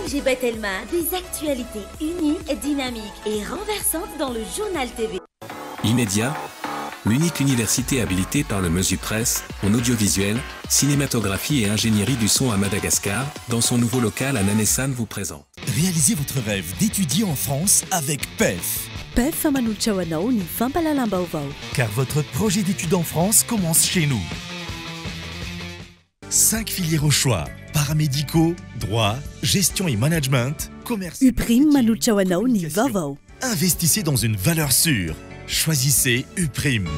ONG Batelma, des actualités uniques, dynamiques et renversantes dans le Journal TV. Immédiat, l'unique université habilitée par le Mesupresse en audiovisuel, cinématographie et ingénierie du son à Madagascar, dans son nouveau local à Nanessan vous présente. Réalisez votre rêve d'étudier en France avec PEF. PEF manolotra ho anao ny fampahalalam-baovao. Car votre projet d'études en France commence chez nous. Cinq filières au choix, paramédicaux, droit, gestion et management, commerce. Uprime manolotra ho anao ny vaovao. Investissez dans une valeur sûre. Choisissez Uprime.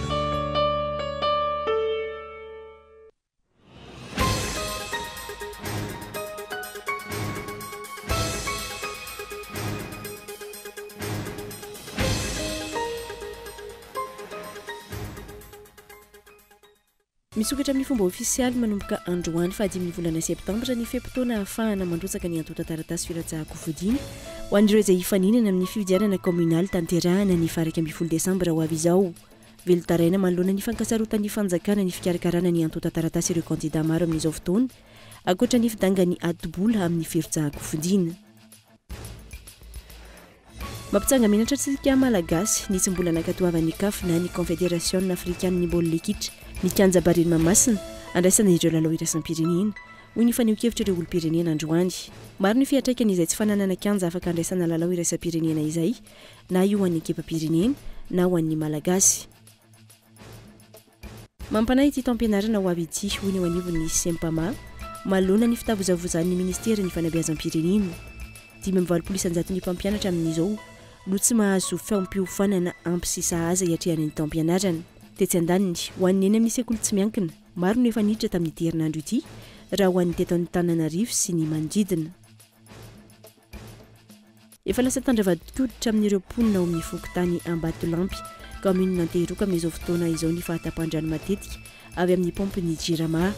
Misokatra amin'ny fomba ofisialy manomboka androany fahadimin'ny volana septambra ny fe-potoana ahafahana mandrotsaka ny antontan-taratasy filatsahan-kofidina ho an'ireo izay hifaninana amin'ny fifidianana kaominaly tanterahana ny faha 11 desambra ho avy izao. Velon-taraina manoloana ny fankasarotan'ny fanjakana ny fikarakarana ny antontan-taratasy ireo kandida maro amin'izao fotoana, ankoatra ny fidangan'ny ati-bola amin'ny firotsahan-kofidina. Mampitsanga-menatra antsika Malagasy ny tsy mbola nankatoavan'ny Caf na ny Kaonfederasiona Afrikanin'ny baolina kitra ny kianja Barea Mahamasina handraisana ireo lalao iraisam-pirenena, hoy ny fanehoan-kevitr'ireo olom-pirenena androany. Maro ny fiantraikany izay tsy fananana kianja afaka handraisana lalao iraisam-pirenena izay, na io ho an'ny ekipam-pirenena na ho an'ny Malagasy. Mampanahy ity taom-pianarana ho avy ity, hoy ny eo anivon'ny Sempama, manoloana ny fitavozavozan'ny minisiteran'ny fanabeazam-pirenena. 85 isan-jaton'ny mpampianatra amin'izao no tsy mahazo fampiofanana ampy sy sahaza hiatrehana ny taom-pianarana. Tetsy andaniny, ho an'ny eny amin'ny sekoly tsy miankina, maro no efa niditra tamin'ity herinandro ity, raha ho an'ny teto Antananarivo sy ny manodidina. Efa lasa tandravadin-koditra amin'ireo mponina ao amin'ny fokontany Ambatolampy, kaominina Antehiroka amin'izao fotoana izao ny fahatapahan-drano matetika avy amin'ny paompin'ny Jirama.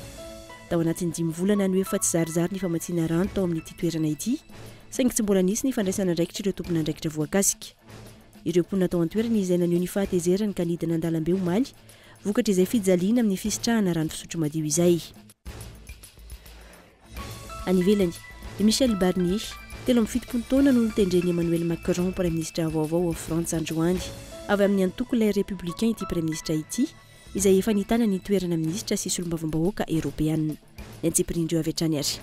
Tao anatin'ny dimy volana no efa tsy zarizary ny famatsiana rano tao amin'ity toerana ity, saingy tsy mbola nisy ny fandraisana andraikitr'ireo tompon'andraikitra voakasika. Ireo mponina tao an-toerana izay naneho ny fahatezerany ka nidina an-dalambe omaly, vokatr'izay fijaliana amin'ny fisitrahana rano fisotro madio izay. Any ivelany, i Michel Barnier, 73 taona no notendren'i Emmanuel Macron praiminisitra vaovao ao Frantsa androany. Avy amin'ny antoko Les Républicains ity praiminisitra ity, izay efa nitana ny toerana minisitra sy solombavambahoaka eoropeanina. Ny antsipirian'ireo avy hatrany ary.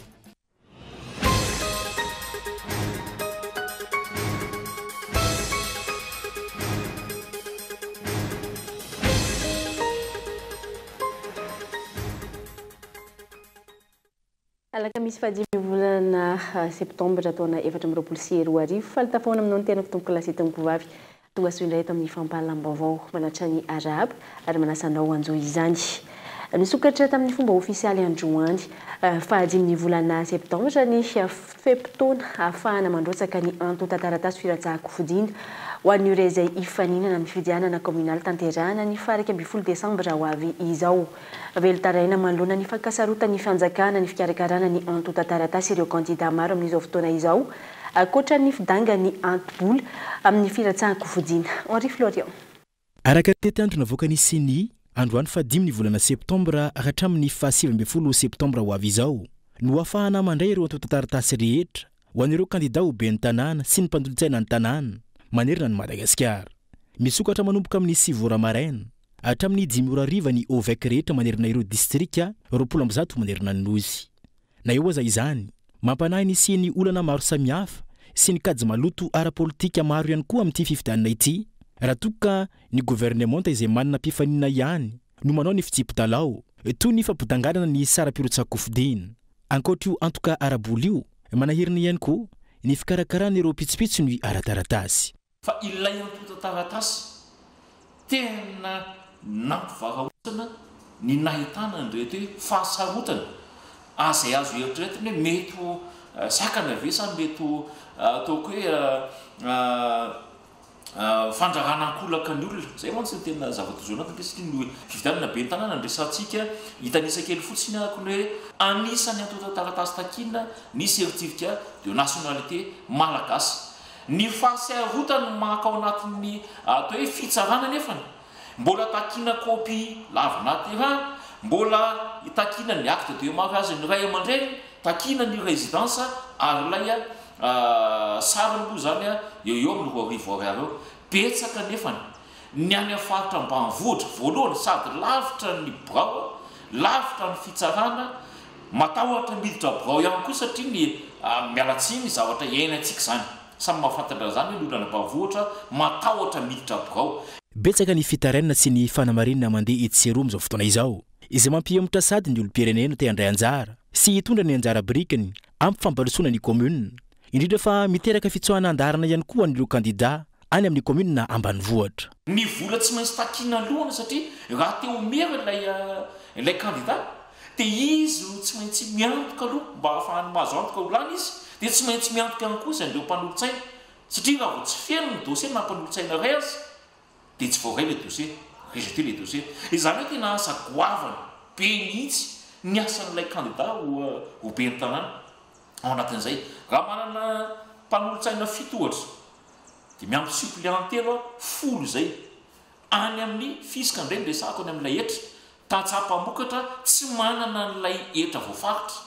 Alakamisy fahadimy volana septambra taona 2024. Faly tafahaona aminao ny tenako tompokolahy sy tompokovavy. Tongasoa indray eto amin'ny fampahalalam-baovao. Manatra ny arahaba ary manasa anao hanjohy izany. Nisokatra tamin'ny fomba ofisialy androany fahadimy volana septambra ny fe-potoana ahafahana mandrotsaka ny antontan-taratasy firatsahan-kofidina ho an'ireo izay hifaninana amin'ny fifidianana kaominaly tanterahana ny faha 11 desambra ho avy izao. Velon-taraina manoloana ny fankasarotan'ny fanjakana ny fikarakarana ny antontan-taratasy ireo kandida maro amin'izao fotoana izao, ankoatra ny fidangan'ny anto-bola amin'ny firatsahan-kofidina. Henri Florian. Araka ny tetiandro navoakan'ny Ceni, androany fahadimy ny volana septambra hatramin'ny faha 19 septambra ho avy izao no hahafahana mandray ireo antontan-taratasy rehetra ho an'ireo kandida ho ben'ny tanàna sy ny mpanolotsaina ny tanàna manerana an'i Madagasikara. Misokatra manomboka amin'ny sivy ora maraina Hatramin'ny dimy ora hariva ny OVEC rehetra manerana ireo distrika 120 manerana ny Nosy. Na eo aza izany, mampanahy ny hisian'ny olana maro samihafa sy ny kajy maloto ara-politika maro ihany koa amin'ity fifidianana ity, raha toa ka ny governemanta izay manana mpifaninana ihany no manao ny fitsipi-dalao, toy ny fampidanganana ny saram-pirotsahan-kofidina. Ankoatra io antoka ara-bola io, manahirana ihany koa ny fikarakarana ireo pitsopitsony ara-taratasy. Fa ilay antontan-taratasy tena nampivarahontsana ny nahitana an'ireto hoe fahasarotana izay azo eritreretina hoe mety ho sakana ve sa mety ho ataoko hoe fandrarana ankolaka ny olona. Izay mantsy no tena zava-doza ao anatiny satria ny fifidianana ben'ny tanàna no resahantsika, hitanisa kely fotsiny araka ny hoe anisan'ny antontan-taratasy takiana ny certificat de nationalité malagasy. Ny fahasairotany maka ao anatin'ny atao hoe fitsarana anefany, mbola takiana copie lava nahaterahana, mbola takiana ny acte de mariage ny ray aman-dreny, takiana ny résidence ary ilay Sarany moa izany eo eo amin'ny 2000 ariary eo. Betsaka anefany ny any amin'ny faritra ambanivohitra. Voalohany, sady lavitra ny birao, lavitra ny fitsarana, matahotra miditra birao ihany koa satria ny, miala tsiny, ny zavatra iainantsika izany. Samy mahafantatra an'izany hoe ny olona any ambanivohitra matahotra miditra birao. Betsaka ny fitarainana sy ny fanamarinana mandeha etsy sy eroa amin'izao fotoana izao, izay mampihemotra sady ny olom-pirenena te handray anjara sy hitondra ny anjara birikiny amin'ny fampandrosoana ny kaominina, indrindra fa miteraka fitsoahana an-daharana ihany koa ho an'ireo kandidà any amin'ny kaominina ambanivohitra. Ny vola tsy maintsy takiana alohany satria raha te ho maire ilay ilay kandida dia izy no tsy maintsy miantoka aloha mba hahafahany mahazo antoka ho lany izy dia tsy maintsy miantoka ihany koa izay an'ireo mpanolotsaina satria raha vao tsy feno ny dossier na mpanolotsaina iray aza dia tsy voaray ilay dossier, rejeter le dossier. Izany hoe tena asa goavana be mihitsy ny asan'ilay kandida ho ho ben'ny tanàna ao anatin'izay. Raha manana mpanolotsaina fito ohatra dia miampy suppléant telo 10 izay. Any amin'ny fisc indray no resahako any amin'ilay hetra, tantsaha mpamokatra tsy manana an'ilay hetra voafaritra.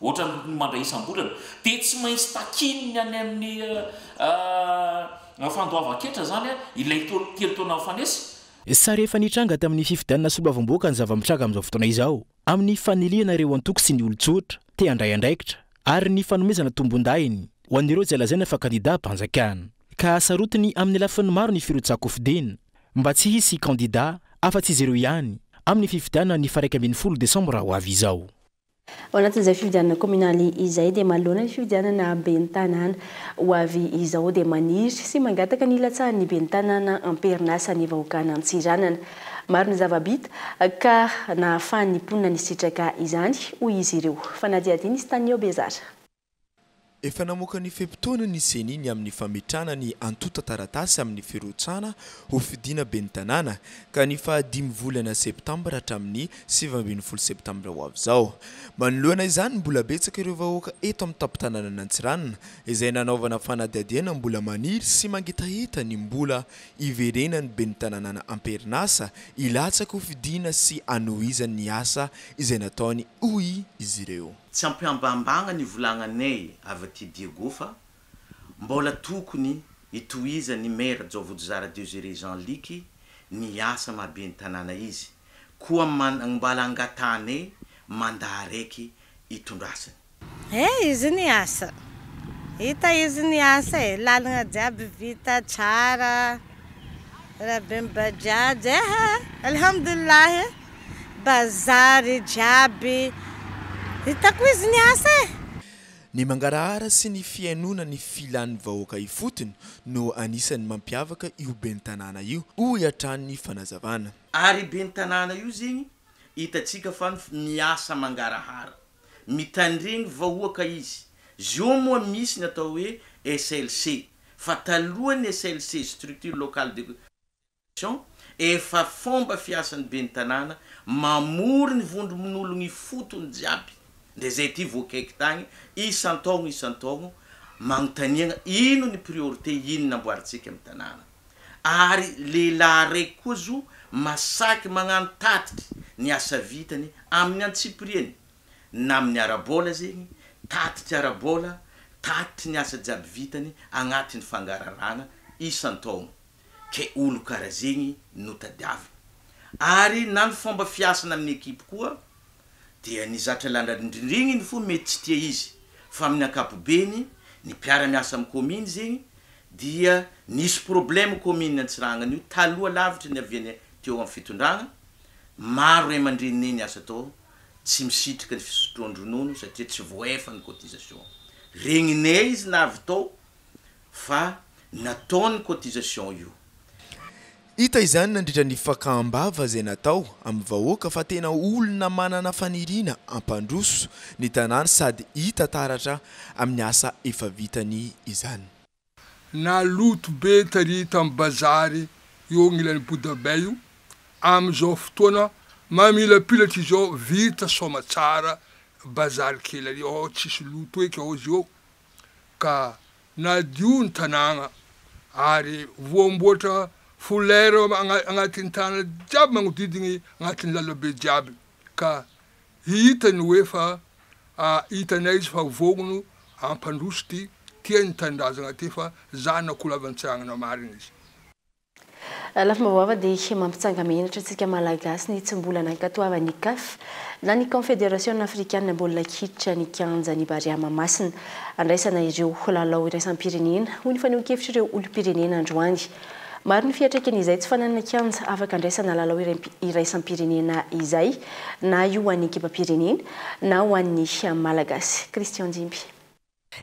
Ohatran'ny mandray isam-bolana. Dia tsy maintsy takian'ny any amin'ny fandoavan-ketra izany ilay telo taona mifanesy. Sary efa nitranga tamin'ny fifidianana solombavambahoaka ny zava-mitranga amin'izao fotoana izao, amin'ny fanilihana ireo antoko sy ny olon-tsotra te handray andraikitra, ary ny fanomezana tombondahiny ho an'ireo izay lazaina fa kandidam-panjakana. Ka sarotiny amin'ny lafiny maro ny firotsahan-kofidina, mba tsy hisy kandida afa-tsy izy ireo ihany, amin'ny fifidianana ny faha 11 desambra ho avy izao. Ao anatin'izay fifidianana kaominaly izay dia manoloana ny fifidianana ben'ny tanàna ho avy izao dia maniry sy mangataka ny hilatsahan'ny ben'ny tanàna am-perinasa ny vahoakan'Antsiranana. Maro ny zava-bita ka nahafahan'ny mponina nisitraka izany, hoy izy ireo. Fanadihadiana izy tany Bezara. Efa namoaka ny fe-potoana ny Ceni ny amin'ny fametrahana ny antontan-taratasy amin'ny firotsahana ho fidiana ben'ny tanàna ka ny faha dimy volana septambra hatramin'ny 19 septambra ho avy izao. Manoloana izany, mbola betsaka ireo vahoaka eto amin'ny tampon-tanànan'Antsiranana izay nanaovana fanadihadiana mbola maniry sy mangetaheta ny mbola hiverenan'ny ben'ny tanànana am-perinasa hilatsaka ho fidiana sy hanohizany ny asa izay nataony, hoy izy ireo. Tsy ampihambahambagna ny volagnanay avy aty Diego fa mbola tokony hitohizan'ny maire Jaovodozara Désiré Jean Luc ny asa maha ben'ny tanàna izy koa mbola angatahanay mandat araiky hitondrasany. Eh, izy ny asa. Hita izy ny asa e, lalagna jiaby vita tsara. Raha be mibajaj eh, alhamdulillah. Bazary jiaby. Hitako izy ny asa e. Ny mangarahara sy ny fihainoana ny filan'ny vahoaka ifotony no anisan'ny mampiavaka io ben'ny tanàna io, hoy hatrany ny fanazavana. Ary ben'ny tanàna io zegny hitantsika fa miasa mangarahara, mitandregny vahoaka izy. Zio moa misy ny atao hoe SLC, fa talohan'ny SLC, structure locale de coordination, efa fomba fiasan'ny ben'ny tanàna mamory ny vondron'ologno ifotony jiaby, ndre zay ty voakaiky tagny isan-taogno isan-taogno magnontaniagna ino ny priorité, ino namboarintsika amin'ny tanàna. Ary lehilahy raiky koa zo masaky magnano tatitry ny asa vitany amin'ny antsipiriany, na amin'ny ara-bola zegny, tatitry ara-bola, tatitry ny asa jiaby vitany agnatin'ny fangararana isan-taogno. Ke olo karaha zegny no tadiavina. Ary na ny fomba fiasana amin'ny ekipa koa dia ny zatra landrindrindrigny fo mety tsy tia izy, fa amin'ny ankapobeny ny mpiara-miasa amin'ny commune zegny dia nisy problème commune Antsiranana io taloha lavitry ny aviany teo amin'ny fitondragna, maro ray aman-dreninay niasa tao tsy misitrika ny fisotroan-dronono satria tsy voaefa ny cotisation. Regninay izy navy tao fa nataony cotisation io. Hita izany nandritra ny fakam-bava izay natao amin'ny vahoaka fa tena olona manana faniriana hampandroso ny tanàna sady hita taratra amin'ny asa efa vitany izany. Naloto be tary tamin'ny bazary eo anilan'ny Bodabe io, amin'izao fotoana mamilapilatra izao vita soamatsara bazary kely ary ao tsisy loto eky ao izy eo ka nadio ny tanàna ary voamboatra folera agnatin'ny tanàna jiaby magnodidigny agnatin'ny lalabe jiaby ka hitany hoe fa hitanay izy fa vognona hampandroso ty. Tia ny tanindrazagna ty fa zanak'olo avy Antsiranana marigny izy. Lafim-baovao hafa dia mampitsanga-menatra antsika Malagasy ny tsy mbola nankatoavan'ny Caf na ny Kaonfederasiona Afrikanina baolina kitra ny kianjan'i Barea Mahamasina handraisana ireo lalao iraisam-pirenena, hoy ny fanehoan-kevitr'ireo olom-pirenena androany. Maro ny fiantraikan'izay tsy fananana kianja afaka andraisana lalao iraisam-pirenena izay na io ho an'ny ekipam-pirenena na ho an'ny Malagasy. Christian Dimby.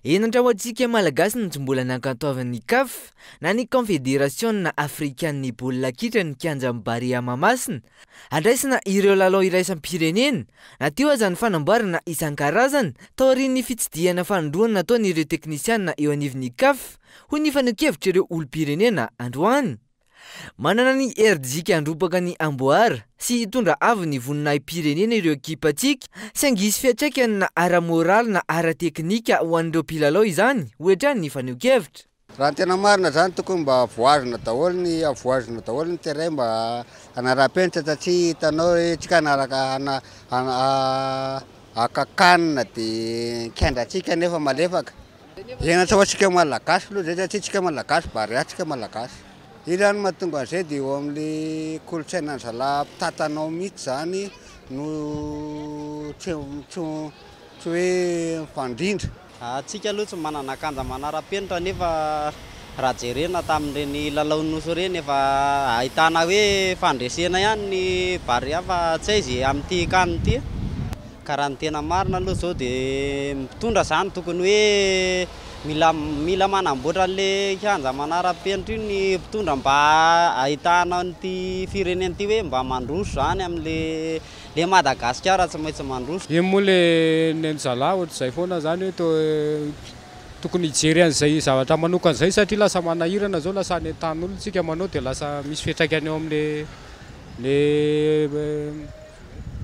Henatra ho antsika Malagasy ny tsy mbola nankatoavin'ny Caf na ny Kaonfederasiona Afrikanin'ny baolina kitra ny kianjan'i Barea Mahamasina handraisana ireo lalao iraisam-pirenena na teo aza ny fanamboarana isan-karazany taorian'ny fitsidihana fanindroany nataon'ireo teknisianina eo anivon'ny Caf, hoy ny fanehoan-kevitr'ireo olom-pirenena androany. Manana ny herijika handrombaka ny amboara sy hitondra avo ny voninahi-pirenena ireo ekipantsika, saingy hisy fiantraikany na ara-moraly na ara-teknika ho an'ireo mpilalao izany, hoy hatrany ny fanehoan-kevitra. Raha ny tena marina zany tokony mba avoazina daholo ny avoazina daholo ny terrain mba hanarapenitra satria hitanao hoe tsika hanaraka hana haka can de kiandratsika nefa malefaka. Henatra ho antsika Malagasy aloha zay satria tsika Malagasy Barea tsika Malagasy. Io zany mahatonga an'izay dia eo amin'le kolontsaina ny zalahy mpitantana ao mihitsy zany no tsy tsy tsy hoe mifandrindra. Antsika aloha tsy manana kanja manara-penitra nefa raha jerena tamin'ireny lalaon'ny nosy ireny efa ahitana hoe fandresena ihany ny Barea fa tsy hay izay amin'ity can ity. Ka raha ny tena marina aloha zao de mpitondra zany tokony hoe mila mila manamboatra an'le kianja manara-penitra io ny mpitondra mba ahitana an'ity firenena ity hoe mba mandroso zany am'le le Madagasikara tsy maintsy mandroso. Iny moa le nen'zalahy ohatr'izay foana zany hoe toa tokony hijery an'izay zavatra manokana izay satria lasa manahirana zao lasa any an-tanin'olona tsika manao de lasa misy fiantraikany eo am'le le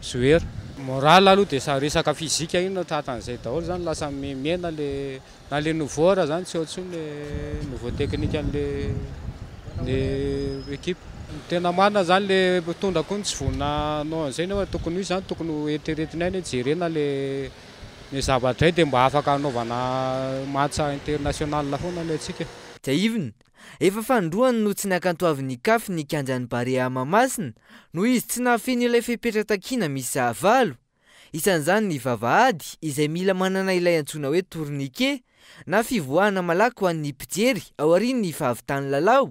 Joueur. Moral aloha dia sa resaka physique io no tratran'izay daholo zany lasa mihena le na le nouveau ara zany tsy eo intsony le nouveau technique an'le le équipe. Ny tena marina zany le mpitondra koa no tsy vonona hanao an'izay nefa tokony ho izy zany tokony ho eritreretina ihany hoe jerena le le zavatra izay dia mba afaka hanaovana match international foana le antsika. Tsiahivina, Efa fanindroany no tsy nakantoavin'ny Caf ny kianjan'ny Barea Mahamasina noho izy tsy nahafeno ilay fepetra takiana miisa valo. Isan'izany ny vavahady izay mila manana ilay antsoina hoe tourniquet na fivoahana malaky ho an'ny mpijery aorian'ny fahavitan'ny lalao.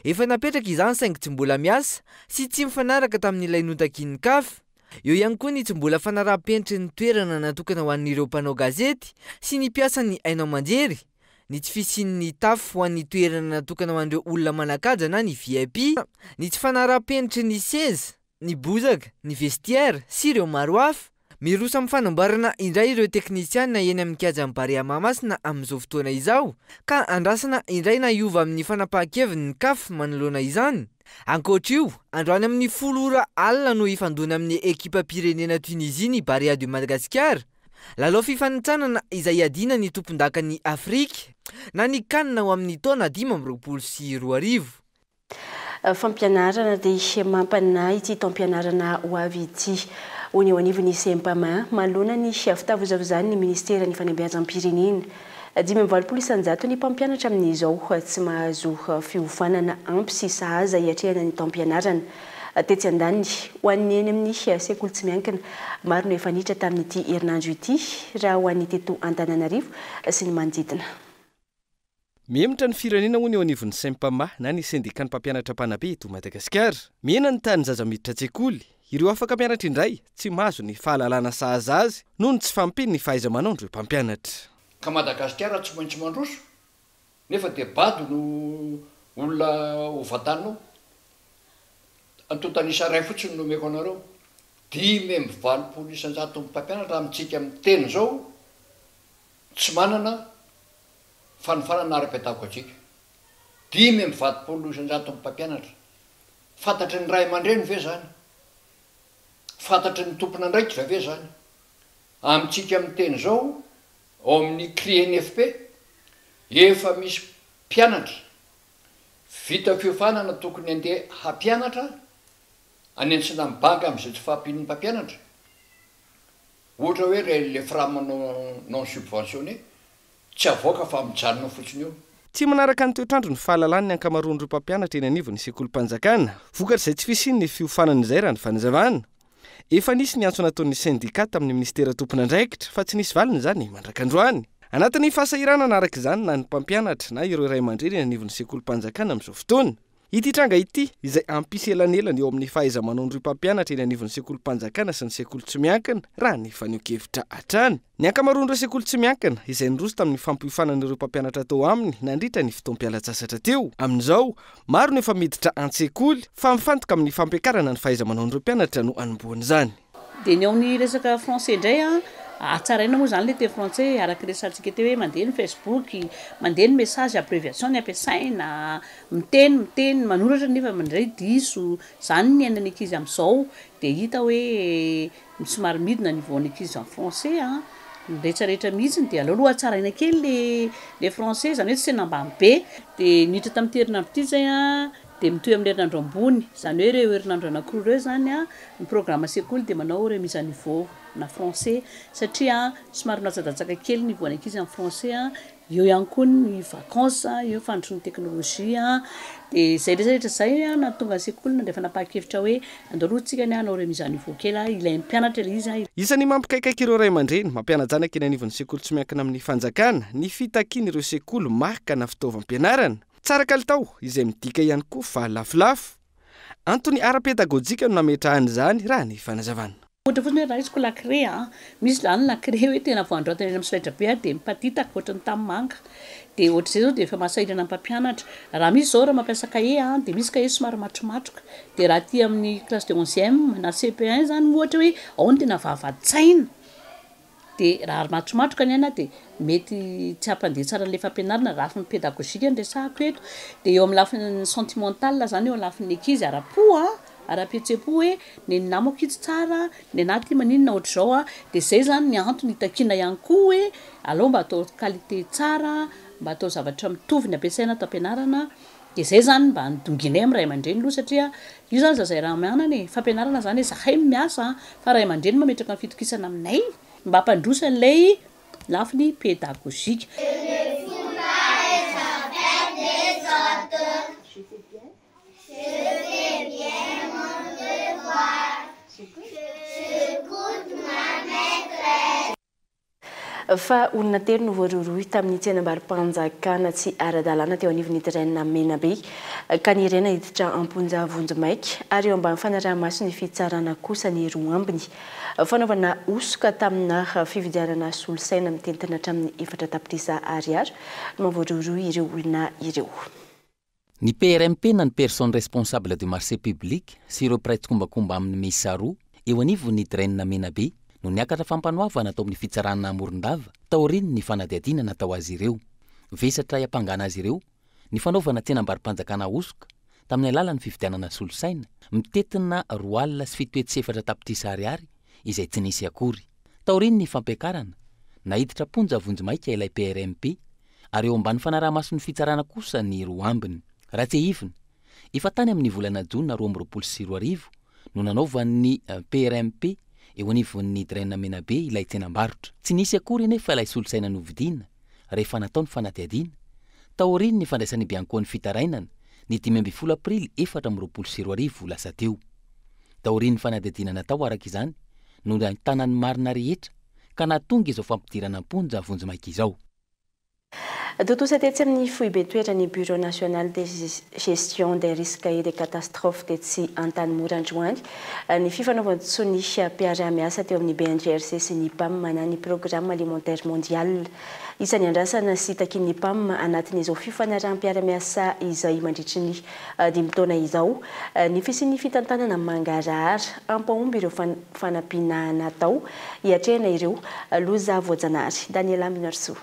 Efa napetraka izany saingy tsy mbola miasa sy tsy mifanaraka tamin'ilay notakian'ny Caf. Eo ihany koa ny tsy mbola fanaraham-penitry ny toerana natokana ho an'ireo mpanao gazety sy ny mpiasan'ny haino aman-jery. ny tsy fisian'ny tafo ho an'ny toerana natokana ho an'ireo olona manan-kaja na ny VIP, ny tsy fanaraham-penitry ny seza, ny bozaka, ny vestiaire sy ireo maro hafa. Miroso amin'ny fanamboarana indray ireo teknisiana eny amin'ny kianjan'ny Barea Mahamasina amin'izao fotoana izao ka andrasana indray na hiova amin'ny fanapahan-keviny ny Caf manoloana izany. Ankoatra io, androany amin'ny folo ora alina no hifandona amin'ny ekipam-pirenena Tunisie ny Barea de Madagasikara. Lalao fifanintsanana izay hiadiana ny tompondakan'i Afrika na ny Can ho amin'ny taona 2025. Fampianarana dia mampanahy ity taom-pianarana ho avy ity, hoy ny eo anivon'ny Sempama, manoloana ny fitavozavozan'ny minisiteran'ny fanabeazam-pirenena. 85 isan-jato ny mpampianatra amin'izao tsy mahazo fiofanana ampy sy sahaza hiatrehana ny taom-pianarana. Tetsy andaniny, ho an'ny eny amin'ny sekoly tsy miankina, maro no efa niditra tamin'ity herinandro ity, raha ho an'ny teto Antananarivo sy ny manodidina. Mihemotra ny firenena hoy ny eo anivon'ny Sempama na ny sendikan'ny mpampianatra mpanabe eto Madagasikara. Mihena ny tahan'ny zaza miditra an-tsekoly. Ireo afaka mianatra indray tsy mahazo ny fahalalana sahaza azy noho ny tsy fahampian'ny fahaiza-manaon'ireo mpampianatra. Ka Madagasikara tsy maintsy mandroso nefa dia bado no olona ho vantanina ao. Antontan'isa iray fotsiny no omeko anareo, 85 isan-jaton'ny mpampianatra amintsika miteny izao tsy manana fanofanana ara-pedagojika. 85 isan-jaton'ny mpampianatra. Fantatry ny ray aman-dreny ve izany? Fantatry ny tompon'andraikitra ve izany? Amintsika miteny izao, ao amin'ny CRINFP, efa misy mpianatra Vita fiofanana tokony andeha hampianatra any Antsinamibanga amin'izay tsy fahampian'ny mpampianatra. Ohatra hoe ireny le fram non subventionné. Tsy avoaka fa mijanona fotsiny eo. Tsy manaraka ny toetr'andro ny fahalalan'ny ankamaroan'ireo mpampianatra eny anivon'ny sekolim-panjakana, vokatr'izay tsy fisian'ny fiofanana izay raha ny fanazavana. Efa nisy ny antso nataon'ny sendikà tamin'ny minisitera tompon'andraikitra fa tsy nisy valiny izany mandrak'androany. Anatin'ny fahasahiranana araka izany na ny mpampianatra na ireo ray aman-dreny eny anivon'ny sekolim-panjakana amin'izao fotoana. Ity tranga ity izay hampisy elanelana eo amin'ny fahaiza-manaon'ireo mpampianatra eny anivon'ny sekolim-panjakana sy ny sekoly tsy miankina raha ny fanehoan-kevitra hatrany. Ny ankamaroan'ireo sekoly tsy miankina izay niroso tamin'ny fampiofanana ireo mpampianatra tao aminy nandritra ny fotoam-pialan-tsasatra teo. Amin'izao, maro no efa miditra an-tsekoly fa mifantoka amin'ny fampiakarana ny fahaiza-manaon'ireo mpianatra no hanombohana izany. Dia ny ao amin'ny resaka français indray an, hatsaraina moa izany ilay teny frantsay araka ny resahantsika teo hoe mandeha ny facebook, mandeha ny message abréviation ny ampiasaina, miteny miteny, manoratra nefa indray diso, izany ny iainan'ny ankizy amin'izao, dia hita hoe somary midina ny niveau-n'ny ankizy en français an, ny rehetra rehetra mihitsy dia aleo aloha hatsaraina kely ilay ilay français, izany hoe tsy tena ambany be. Dia niditra tamin'ity herinandro ity izay an, Dia mitohy amin'ny herinandro ambony, izany hoe ireo herinandro anankiroa ireo izany ny programa sekoly dia manao remise à niveau na français satria somary milatsadatsaka kely ny niveau-n'ny ankizy amin'ny français, eo ihany koa ny vacances, eo ny fandrosoan'ny teknolojia, dia izay rehetra rehetra izay no nahatonga ny sekoly nandray fanapahan-kevitra hoe andao aloha tsika anie hanao remise à niveau kely, ilain'ny mpianatra ilay izy. Isan'ny mampikaikaika ireo ray aman-dreny mampiana-janaka eny anivon'ny sekoly tsy miankina amin'ny fanjakana ny fitakian'ireo sekoly marika na fitaovam-pianarana. Tsara kalitao, izay midika ihany koa fa lafolafo. Antony ara-pedagojika no nametrahana izany, raha ny fanazavana. Ohatra fotsiny hoe raisiko lakre an, misy izany lakre hoe tena vao androatana eny amin'ny solaitrabe ary dia mipatitaka ohatran'ny tanimanga. Dia ohatr'izay izao dia efa mahasahirana ny mpampianatra. Raha misy izao raha mampiasa kahie an, dia misy kahie somary matromatroka. Dia raha aty amin'ny classe de onzième na CP un izany ohatra hoe ao no tena vava-tsaina. Dia raha ary matromatroka ny aina dia mety tsy hampandeha tsara an'ilay fampianarana, lafiny pédagogique no resahako eto. Dia eo amin'ny lafiny sentimental izany, eo amin'ny lafiny ankizy ara-po an, ara-pihetseham-po hoe ny an'ny namako itsy tsara, ny anah ity maninona ohatr'izao an, dia izay izany ny antony hitakiana ihany koa hoe aleo mba atao qualité tsara, mba atao zavatra mitovy ny ampiasaina ato am-pianarana. Dia izay izany mba nidonginay amin'ny ray aman-dreny aloha satria io izany zaza iaraha-manana e, fampianarana izany e, zahay no miasa fa ray aman-dreny mametraka ny fitokisana aminay mba hampandroso an'ilay lafiny pédagogique. Fa olona telo no voarohirohy tamin'ny tsenambaro-panjakana tsy ara-dalàna teo anivon'ny Drain Menabe ka nirena hiditra am-ponja vonjimaika ary eo ambany fanaraha-mason'ny fitsarana kosa ny roa ambiny. Fanaovana hosoka tamina fividianana solosaina mitentina hatramin'ny efatra tapitrisa ariary no mahavoarohirohy ireo olona ireo. Ny PRMP na ny Personne Responsable du Marché Public sy ireo mpiray tsikombakomba aminy miisa roa eo anivon'ny Drain Menabe no niakatra fampanoavana tao amin'ny fitsarana Morondava taorian'ny fanadihadiana natao azy ireo. Vesatra iampangana azy ireo ny fanaovana tsenambaro-panjakana hosoka tamin'ny alalan'ny fividianana solosaina mitentina 470 tapitrisa ariary izay tsy nisy akory. Taorian'ny fampiakarana, naiditra am-ponja vonjimaika ilay PRMP ary eo ambany fanaraha-mason'ny fitsarana kosa ny roa ambiny. Raha tsiahivina, efa tany amin'ny volana jona 2022 no nanaovan'ny PRMP eo anivon'ny Drain Menabe ilay tsenam-barotra. Tsy nisy akory anefa ilay solosaina novidiana rehefa natao ny fanadihadiana, taorian'ny fandraisan'ny Bianco ny fitarainana, ny 15 aprily 2024 lasa teo. Taorian'ny fanadihadiana natao araka izany no nahitana ny marina rehetra ka nahatonga izao fampidirana am-ponja vonjimaika izao. Tontosa tetsy amin'ny foiben-toeran'ny Bureau National de Gestion des Risques et des Catastrophes tetsy Antanimora androany ny fifanaovan-tsonia mpiara-miasa teo amin'ny BNGRC sy ny PAM na ny Programme Alimentaire Mondial. Isan'ny andrasana sy takian'ny PAM anatin'izao fifanaraham-piara-miasa izay mandritry ny dimy taona izao ny fisian'ny fitantanana mangarahara hampahomby ireo fanampiana natao hiatrehana ireo loza voajanahary. Daniela Minarsoa.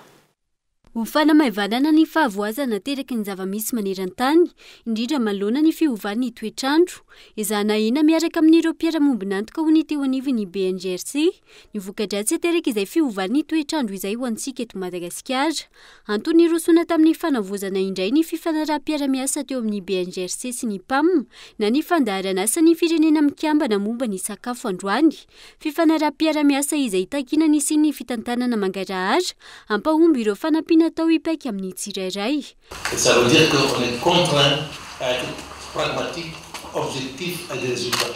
Ho fanamaivanana ny fahavoazana ateraky ny zava-misy maneran-tany, indrindra manoloana ny fiovan'ny toetr'andro, ezahana ahena miaraka amin'ireo mpiara-mombon'antoka ho ny teo anivon'ny BNGRC ny voka-dratsy aterak'izay fiovan'ny toetr'andro izay ho antsika eto Madagasikara. Antony nirosoana tamin'ny fanavaozana indray ny fifanaraham-piarahamiasa teo amin'ny BNGRC sy ny PAM na ny fandaharan'asan'ny Firenena Mikambana momba ny sakafo androany. Fifanaraham-piarahamiasa izay itakiana ny hisian'ny fitantanana mangarahara hampahomby ireo fanampiana natao hipaika amin'ny tsirairay. Et ça veut dire qu'on est contraint à être pragmatique, objectif et des résultats.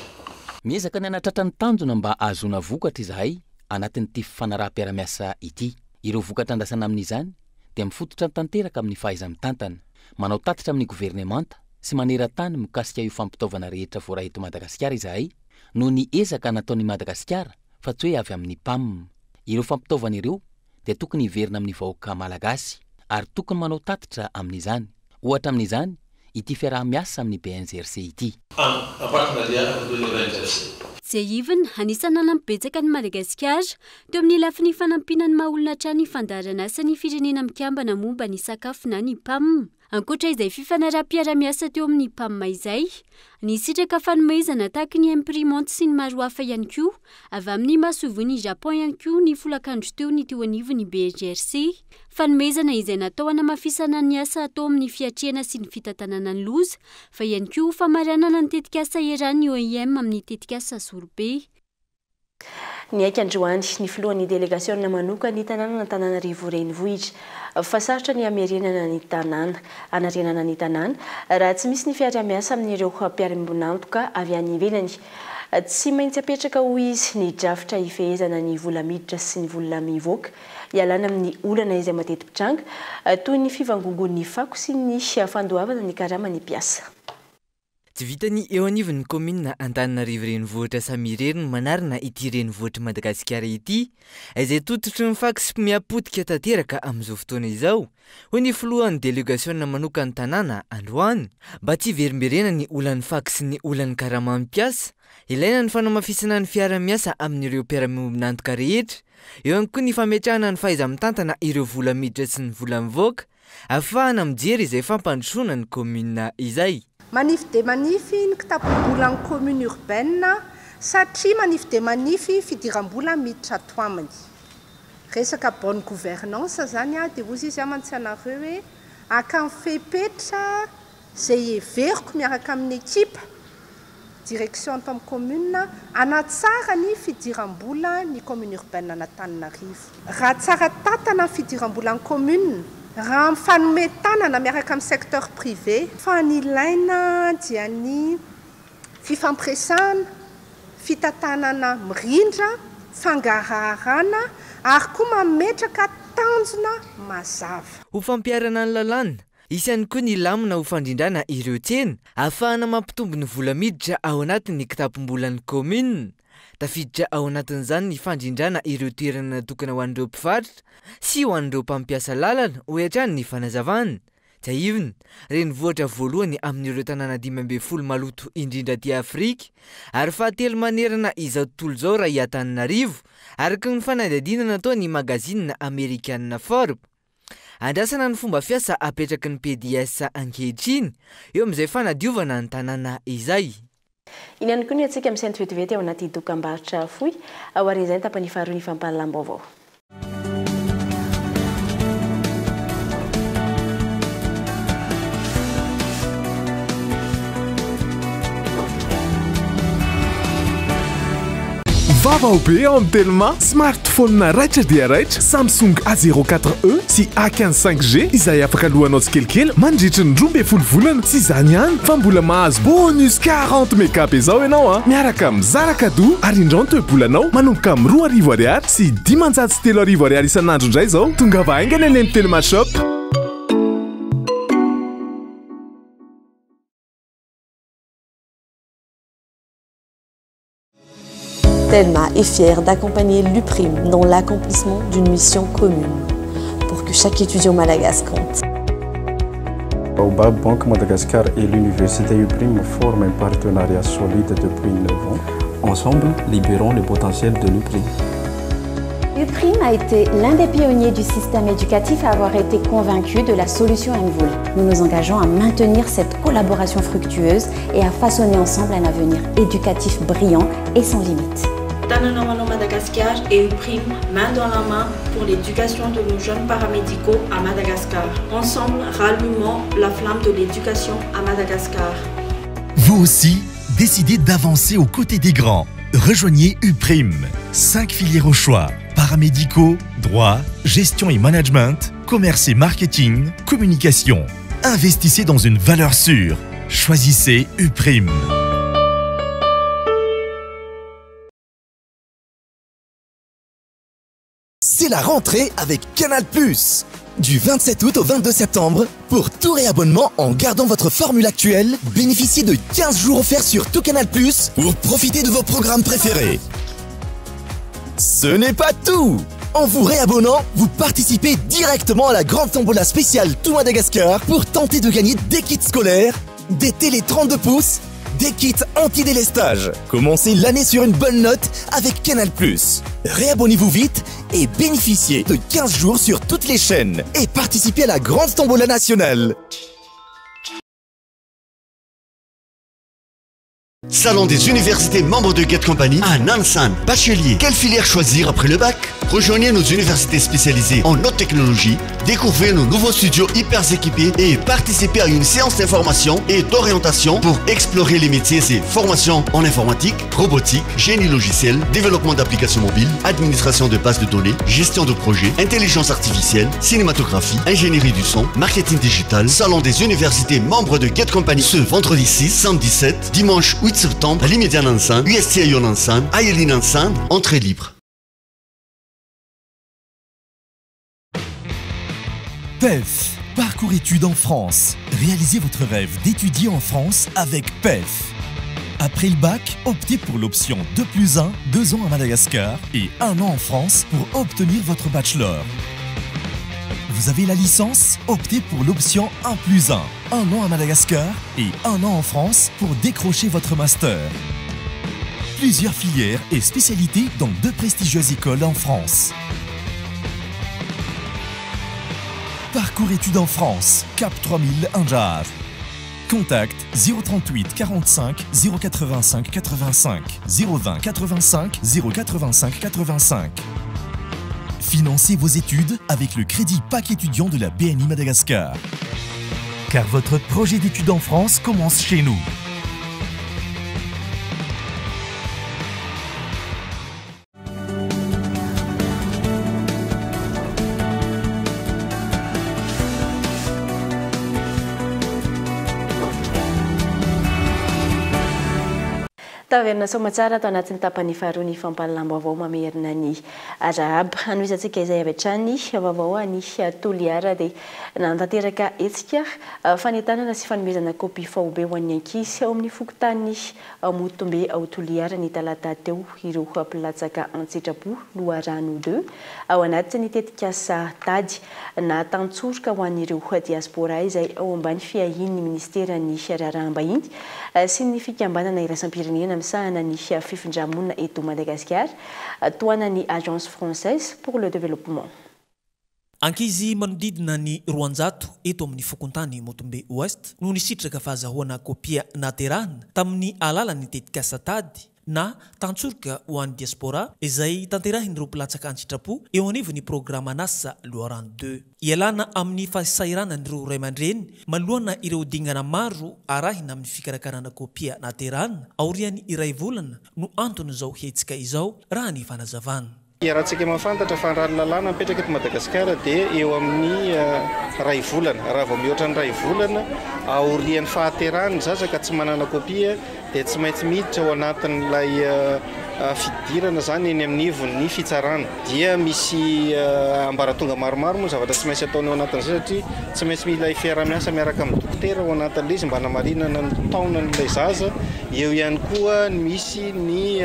Miezaka ny hanatratra ny tanjona mba hahazoana vokatra izahay anatin'ity fifanaraham-piarahamiasa ity. Ireo vokatra andrasana amin'izany dia mifototra tanteraka amin'ny fahaiza-mitantana. Manao tatitra amin'ny governemanta sy maneran-tany mikasika io fampitaovana rehetra voaray eto Madagasikara izahay noho ny ezaka nataon'i Madagasikara fa tsy hoe avy amin'ny PAM. Ireo fampitaovana ireo dia tokony hiverina amin'ny vahoaka malagasy ary tokony manao tatitra amin'izany. Ohatra amin'izany ity fiaraha-miasa amin'ny BNGRC ity. En partenariat avec le BNGRC. Tsiahivina, anisan'ny nanampy betsaka an'i Madagasikara teo amin'ny lafiny fanampiana ny maha olona hatrany ny fandaharan'asan'ny Firenena Mikambana momba ny sakafo na ny PAM. Ankoatra izay fifanaraham-piarahamiasa teo amin'ny PAM izay, nisitraka fanomezana tahaka ny imprimante sy ny maro hafa ihany koa avy amin'ny masoivohon'i Japon ihany koa ny folakandro teo ny teo anivon'ny BNGRC. Fanomezana izay natao hanamafisana ny asa atao amin'ny fiatrehana sy ny fitantanana ny loza fa ihany koa ho famaranana ny tetikasa iarahan'ny OIM amin'ny tetikasa Sorobe. Niaiky androany ny filohan'ny delegasiona manokan'ny tanànan'Antananarivo Renivohitra fa sarotra ny hamerenana ny tanàna, hanarenana ny tanàna raha tsy misy ny fiarahamiasa amin'ireo mpiara-miombon'antoka avy any ivelany. Tsy maintsy apetraka hoy izy ny drafitra hifehezana ny vola miditra sy ny vola mivoaka hialana amin'ny olana izay mateti-pitranga toy ny fivangongoan'ny fako sy ny fandoavana ny karaman'ny mpiasa. Tsy vitan'ny eo anivon'ny kaominina Antananarivo Renivohitra samy irery ny manarina ity renivohitr'i Madagasikara ity, izay tototry ny fako sy miha-potika tanteraka amin'izao fotoana izao, hoy ny filohan'ny delegasiona manokan'ny tanàna androany. Mba tsy hiverimberenan'ny olan'ny fako sy ny olan'ny karaman'ny mpiasa, ilaina ny fanamafisana ny fiarahamiasa amin'ireo mpiara-miombon'antoka rehetra, eo ihany koa ny fametrahana ny fahaiza-mitantana ireo vola miditra sy ny vola mivoaka, Ahafahana mijery izay fampandrosoana ny commune izay. Manify dia manify ny kitapom-bolan'ny commune urbaine satria manify dia manify fidiram-bola miditra ato aminy. Resaka bonne gouvernance izany dia hozy izy amantsy anareo hoe haka ny fepetra izay heveriko miaraka amin'ny ekipa direction ato amin'ny commune hanatsara ny fidiram-bola ny commune urbaine an'Antananarivo. Raha tsara tantana ny fidiram-bolan'ny commune, raha mifanome tanana miaraka amin'ny secteur privé, fa ny ilaina dia ny fifampiresahana, fitantanana mirindra, fangaraharana ary koa mametraka tanjona mazava. Ho fampiharana ny lalàna, Hisy ihany koa ny lamina ho fandrindrana ireo tsena, ahafahana mampitombo ny vola miditra ao anatin'ny kitapom-bolan'ny kaominina. Tafiditra ao anatin'izany ny fandrindrana ireo toerana natokana ho an'ireo mpivarotra sy ho an'ireo mpampiasa lalana, hoy hatrany ny fanazavana. Tsiahivina, renivohitra voalohany amin'ireo tanàna 15 maloto indrindra aty Afrika ary fahatelo manerana izao tontolo izao raha i Antananarivo, araka ny fanadihadiana nataon'ny magazine amerikanina Forbes. Andrasana ny fomba fiasa apetraky ny PDS ankehitriny eo amin'izay fanadiovana ny tanàna izay. Iny ihany koa ny antsika misento vetivety ao anaty dokambarotra fohy, aorian'izay ny tapany faharoa ny fampahalalam-baovao. Vaovao be ao amin'ny Telma, smartphone raitra dia raitra Samsung A04e sy A15 5G izay afaka alohanao tsikelikely mandritry ny 12 volana. Tsy izany ihany fa mbola mahazo bonus 40 méga be izao ianao an, miaraka amin'ny zara cadeau ary indrao ny toe-bolanao manomboka amin'ny 2000 ariary sy 3500 ariary isan'andro indray izao. Tongava haingana eny amin'ny Telma Shop. Telma est fière d'accompagner l'UPRIM dans l'accomplissement d'une mission commune pour que chaque étudiant malagasy compte. Baobab Bank Madagascar et l'université UPRIM forment un partenariat solide depuis 9 ans. Ensemble, libérons le potentiel de l'UPRIM. UPRIM a été l'un des pionniers du système éducatif à avoir été convaincu de la solution MVOL. Nous nous engageons à maintenir cette collaboration fructueuse et à façonner ensemble un avenir éducatif brillant et sans limite. Tanana Madagascar et UPRIM, main dans la main pour l'éducation de nos jeunes paramédicaux à Madagascar. Ensemble, rallumons la flamme de l'éducation à Madagascar. Vous aussi, décidez d'avancer aux côtés des grands. Rejoignez UPRIM. 5 filières au choix. Paramédicaux, droit, gestion et management, commerce et marketing, communication. Investissez dans une valeur sûre. Choisissez Uprime. C'est la rentrée avec Canal+. Du 27 août au 22 septembre, pour tout réabonnement en gardant votre formule actuelle, bénéficiez de 15 jours offerts sur tout Canal+, pour profiter de vos programmes préférés. Ce n'est pas tout! En vous réabonnant, vous participez directement à la grande tombola spéciale Tout Madagascar pour tenter de gagner des kits scolaires, des télé 32 pouces, des kits anti-délestage. Commencez l'année sur une bonne note avec Canal+. Réabonnez-vous vite et bénéficiez de 15 jours sur toutes les chaînes et participez à la grande tombola nationale. Salon des universités membres de Get Company à Nansan. Bachelier, quelle filière choisir après le bac? Rejoignez nos universités spécialisées en haute technologie, découvrez nos nouveaux studios hyper équipés et participez à une séance d'information et d'orientation pour explorer les métiers et formations en informatique, robotique, génie logiciel, développement d'applications mobiles, administration de bases de données, gestion de projets, intelligence artificielle, cinématographie, ingénierie du son, marketing digital. Salon des universités membres de Get Company ce vendredi 6, samedi 7, dimanche 8 septembre à l'Immédiat Nansan, UST Nansan, Ayeli Nansan, entrée libre. PEF, parcours études en France. Réalisez votre rêve d'étudier en France avec PEF. Après le bac, optez pour l'option 2 plus 1, 2 ans à Madagascar et 1 an en France pour obtenir votre bachelor. Vous avez la licence? Optez pour l'option 1 plus 1, 1 an à Madagascar et 1 an en France pour décrocher votre master. Plusieurs filières et spécialités dans 2 prestigieuses écoles en France. Parcours études en France, Cap 3000 Anjar. Contact 038 45 085 85 020 85 085 85. Financez vos études avec le crédit PAC étudiant de la BNI Madagascar. Car votre projet d'études en France commence chez nous. Taverina soamantsara ato anatin'ny tapany faharoa ny fampahalalam-baovao mamerina ny arahaba. Hanohizantsika izay avy hatrany vaovao any Toliara dia nanatanteraka hetsika fanentanana sy fanomezana kopia faobe ho an'ny ankizy ao amin'ny fokontany Motombe ao Toliara ny talata teo ireo mpilatsaka an-tsitrapo loharano 2 ao anatin'ny tetikasa tady na tantsoroka ho an'ireo diaspora izay ao ambany fiahian'ny ministeran'ny raharaham-bahiny sy ny fikambanana iraisam-pirenena misahana ny fifindramonina eto Madagasikara tohanan'ny Agence française pour le développement. Ankizy manodidina ny 200 eto amin'ny fokontany Motombe Ouest no nisitraka fahazahoana kopia naterahana tamin'ny alalan'ny tetikasa tady na tantsoroka ho an'ny diaspora izay tanterahin'ireo mpilatsaka an-tsitrapo eo anivon'ny programa NASA Loharano 2. Ialana amin'ny fahasahiranan'ireo ray aman-dreny manoloana ireo dingana maro arahina amin'ny fikarakarana kopia naterahana aorian'ny iray volana no anton'izao hetsika izao raha ny fanazavana. Iarahantsika mahafantatra fa raha ny lalàna mipetraka eto Madagasikara dia eo amin'ny ray volana. Raha vao mihoatra ny ray volana aorian'ny fahaterahany zaza ka tsy manana kopia dia tsy maintsy miditra ao anatin'ilay fidirana zany eny amin'ny ivon'ny fitsarana. Dia misy ambaratonga maromaro moa zavatra tsy maintsy ataony ao anatin'izay satria tsy maintsy mila fiaraha-miasa miaraka amin'ny dokotera ao anatin'ilay izy mba hanamarinana ny taonan'ilay zaza. Eo ihany koa misy ny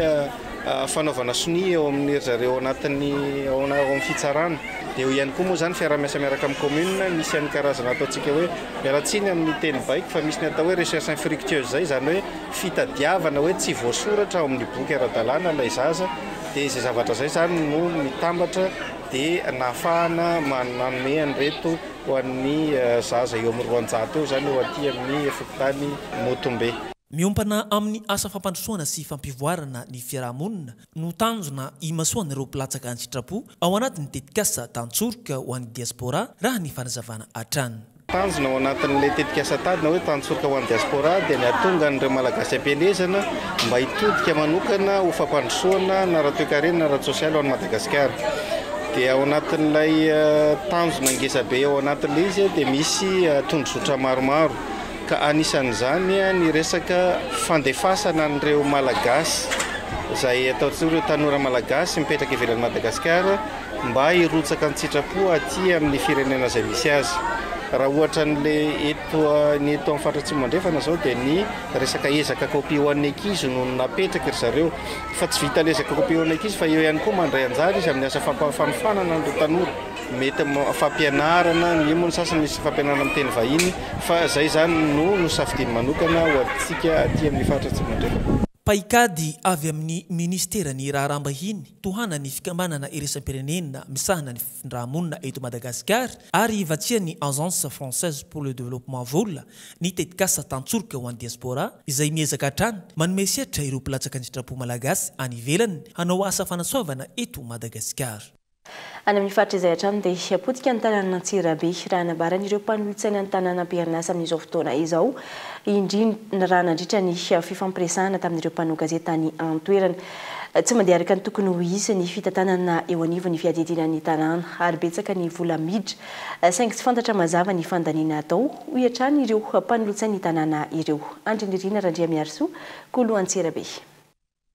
fanaovana sonia eo amin'ny zareo anatin'ny ao amin'ny fitsarana. Dia eo ihany koa moa zany fiaraha-miasa miaraka amin'ny commune, misy ihany karazana ataontsika hoe miala tsiny amin'ny teny baiko fa misy ny atao hoe recherche infructueuse zay, zany hoe fitadiavana hoe tsy voasoratra ao amin'ny boky ara-dalàna ilay zaza. Dia izay zavatra izay zany no mitambatra dia nahafahana manome an'ireto ho an'ny zaza eo amin'ny 200 eo zany eo aty amin'ny fokontany Motombe. Miompana amin'ny asa fampandrosoana sy fampivoarana ny fiarahamonina no tanjona imasoan'ireo mpilatsaka an-tsitrapo ao anatin'ny tetikasa tantsoroka ho an'ny diaspora raha ny fanazavana hatrany. Tanjona ao anatin'ilay tetikasa Tady na hoe tantsoroka ho an'ny diaspora dia ny hahatonga an'ireo Malagasy am-pielezana mba hitodika manokana ho fampandrosoana na ara-toekarena na ara-tsosialy ho an'i Madagasikara. Dia ao anatin'ilay tanjona ngezabe ao anatin'ilay izy dia misy tondrozotra maromaro ka anisan'izany ny resaka fandefasana an'ireo Malagasy izay ataontsika hoe ireo tanora Malagasy mipetraka ivelan'i Madagasikara mba hirotsaka an-tsitrapo aty amin'ny firenena izay misy azy. Raha ohatra an'ilay eto ny eto amin'ny faritra Atsimo Andrefana izao dia ny resaka ezaka kopia ho an'ny ankizy no napetraky ry zareo. Fa tsy vitan'ny ezaka kopia ho an'ny ankizy fa eo ihany koa mandray anjara izy amin'ny asa fanofanana an'ireo tanora. Mety fampianarana, ny moa ny sasany misy fampianarana amin'ny teny vahiny fa izay izany no nosafidiany manokana ho antsika aty amin'ny faritra Atsimo Andrefana. Paikady avy amin'ny minisiteran'ny Raharaham-bahiny, tohanan'ny fikambanana iraisam-pirenena misahana ny fifindraha-monina eto Madagasikara ary vatsian'ny Agence Française pour le Développement vola ny tetikasa Tantsoroka ho an'ny Diaspora izay miezaka hatrany manome sehatra ireo mpilatsaka an-tsitrapo malagasy any ivelany hanao asa fanasoavana eto Madagasikara. Any amin'ny faritra izay hatrany dia potika ny tanànan'Antsirabe, raha nambaran'ireo mpanolotsaina ny tanàna am-perinasa amin'izao fotoana izao, indrindra raha nandritra ny fifampiresahana tamin'ireo mpanao gazety tany an-toerana. Tsy mandeha araka ny tokony ho izy ny fitantanana eo anivon'ny fiadidiana ny tanàna ary betsaka ny vola miditra saingy tsy fantatra mazava ny fandaniana atao, hoy hatrany ireo mpanolotsain'ny tanàna ireo. Andry Nirina Randriamiarisoa, Kolo Antsirabe.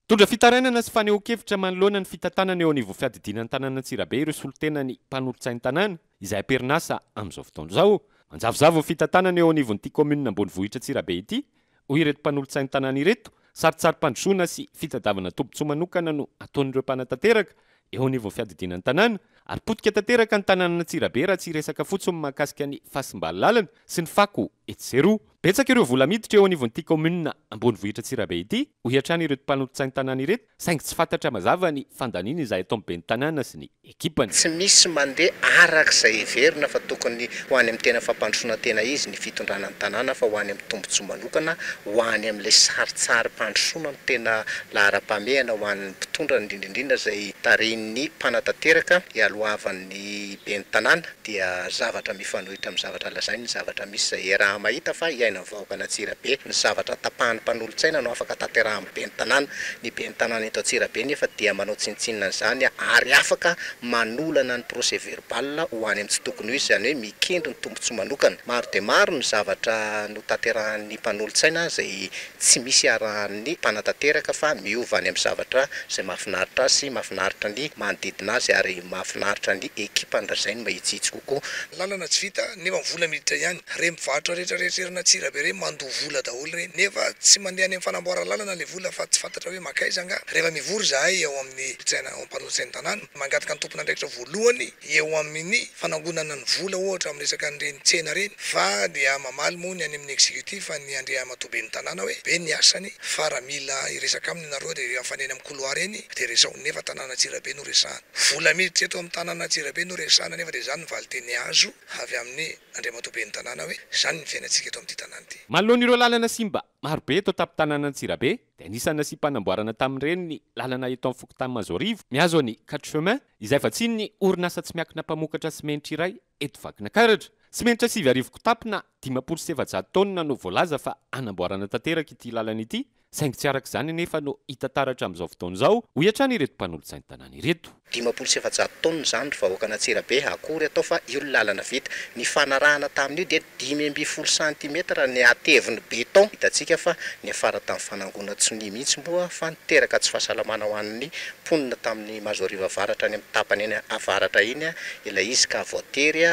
Nitondra fitarainana sy fanehoan-kevitra manoloana ny fitantanana eo anivon'ny fiadidiana ny tanàn'Antsirabe ireo solontenan'ny mpanolotsain'ny tanàna izay am-perinasa amin'izao fotoana izao. Manjavozavo ny fitantanana eo anivon'ity kaominina ambonivohitra Antsirabe ity, hoy ireto mpanolotsain'ny tanàna ireto. Sarintsarim-pandrosoana sy fitadiavana tombontsoa manokana no ataon'ireo mpanatanteraka eo anivon'ny fiadidiana ny tanàna ary potika tanteraka ny tanànan'Antsirabe raha tsy hiresaka fotsiny mahakasika ny fahasimban'ny lalana sy ny fako etsy sy eroa. Betsaka ireo vola miditra eo anivon'ity kaominina ambonivohitra Antsirabe ity, hoy hatrany ireto mpanolotsain-tanàna ireto, saingy tsy fantatra mazava ny fandaniana izay ataon'ny ben'ny tanàna sy ny ekipany. Tsy misy mandeha araka izay heverina fa tokony ho any amin'ny tena fampandrosoana tena izy ny fitondrana ny tanàna fa ho any amin'ny tombontsoa manokana, ho any amin'ilay sarintsarim-pandrosoana no tena laharam-pahamehana ho an'ny mpitondra indrindra indrindra izay tarihin'ny mpanatanteraka ialohavan'ny ben'ny tanàna. dia zavatra mifanohitra amin'ny zavatra lazainy ny zavatra misy izay iaraha-mahita fa iainan'ny vahoakan'Antsirabe, ny zavatra tapahan'ny mpanolotsaina no afaka tanterahan'ny ben'ny tanàna, ny ben'ny tanàna eto Antsirabe nefa dia manao tsinontsinona an'izany ary afaka manolana ny procès verbal ho any amin'ny tsy tokony ho izy, izany hoe mikendry ny tombontsoa manokana. Maro dia maro ny zavatra notanterahan'ny mpanolotsaina izay tsy misy arahan'ny mpanatanteraka fa miova any amin'ny zavatra izay mahafinaritra azy sy mahafinaritra ny manodidina azy ary mahafinaritra ny ekipany raha izay no mahitsihitsy kokoa. Lalana tsy vita nefa vola miditra ihany. Reny mpivarotra rehetra rehetra eran Antsirabe reny mandoa vola daholo reny nefa tsy mandeha any am fanamboarana lalana le vola fa tsy fantatra hoe mankaiza angaha. Rehefa mivory zahay ao amin'ny tsaina ao mpanolotsain'ny tanàna mangataka ny tompon'andraikitra voalohany eo amin'ny fanangonana ny vola ohatra amin'ny resaka an'ireny tsena ireny fa dia mamaly moa ny any amin'ny executif ny andriamatoa ben'ny tanàna hoe be ny asany fa raha mila hiresaka aminy nareo dia mifanena amin'ny couloir eny dia resaho nefa tanàna Antsirabe no resahana. Vola miditra eto amin'ny tanàna Antsirabe no resahana nefa dia izany ny valinteny azo avy amin'ny andriamatoa ben'ny tanàna hoe izany ny fiainantsika eto amin'ity tanàna ity. Manoloana ireo lalana simba marobe eto an-tampon-tanàn'Antsirabe dia anisan'ny nasiam-panamboarana tamin'ireny ny lalana eto amin'ny fokontany Mahazoarivo mihazo an'i Quatre Chemins izay vatsian'ny orinasa tsy miankina mpamokatra simenitra iray eto Vakinakaratra. Simenitra 9000 kitapo na 450 taonina no voalaza fa hanamboarana tanteraka ity lalana ity, saingy tsy araka izany anefa no hita taratra amin'izao fotoana izao, hoy hatrany ireto mpanolotsain-tanàna ireto. 450 taonina izany ry vahoakan'Antsirabe, akory atao fa io ny lalana vita. Ny fanarahana tamin'io dia 15 centimètres ny hatevin'ny béton. Hitantsika fa niafara tamin'ny fanangonan-tsonia mihitsy moa fa niteraka tsy fahasalamana ho an'ny mponina tamin'ny Mahazoarivo Avaratra any amin'ny tapany any avaratra iny ilay izy ka voatery